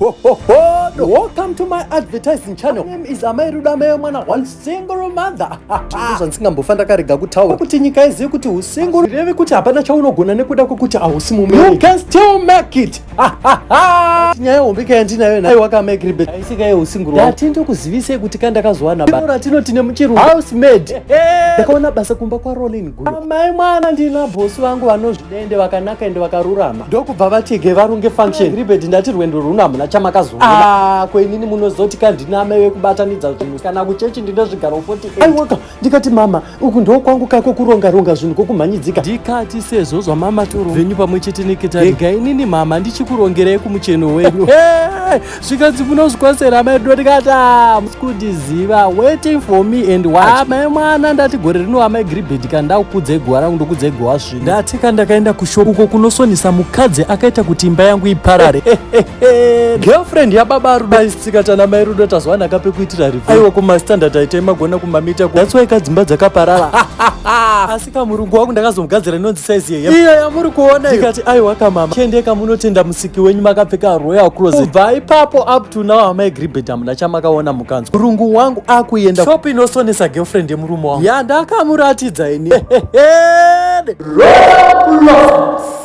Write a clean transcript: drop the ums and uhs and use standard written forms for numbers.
Ho, ho, ho. Welcome to my advertising channel. My name is Amai Rudo Amai Mwana, one single mother. Ndozvandisingambofa ndakarega kutaura kuti nyika izive kuti usingle revi kuti hapana chaunogona nekuda kwekuti hausi mume. You can still make it. Nyaya hombe ka yandinayo nayo wakamake aisika yeusinguru. Ndati ndokuzivisei kuti kandakazowana basa ratinoti nemuchirungu housemaid. Ndakaona basa kumba kwaRolin Guyo. Amai mwana ndina bosi vangu vanozvidende vakanaka ende vakarurama. Ndokubva vatege varunge function. Gribet ndati rwendo rwuno hamuna chamakazoona. Ah, ko inini munozoti kandina amai vekubatanidza zvinhu kana kuchechi ndine zvigaro 48. Aiwaka ndikati mama uku ndokwangu kako kuronga ronga zvinhu kwokumhanyidzika. Ndikati sezvo zvamama toro venyu pamwe chete neketari. Rega inini mama ndichikurongerei kumucheno wenyu. Zvikanzi munozvikwanisera amai rudo ndikati ah, musikundiziva waiting for me and what. Amai mwana ndati gore rino amai Gribet kandakukudza iguva rangu ndokudza iguva svinu. Ndati kandakaenda kushop uko kunosonesa mukadzi akaita kuti imba yangu iparare. Girlfriend yababa Rudo aisitsikatana mai Rudo tazwana kapekuitira review. Aiwa kumastandard aitai magona kumamita. That's why kadzimba dzakaparara. Asi kamurungu wangu ndakazomugadzira inonzi size yeye. Iyo yamuri kuona iyo. Ndikati aiwa kamama. Chendeka munotenda musiki wenyu makapfeka royal closet. Kubva ipapo up to now amai Gribet hamuna chamakaona mukanzwa. Murungu wangu akuenda shop inosonesa girlfriend yemurume wangu. Yandakamuratidza ini. Royal closet.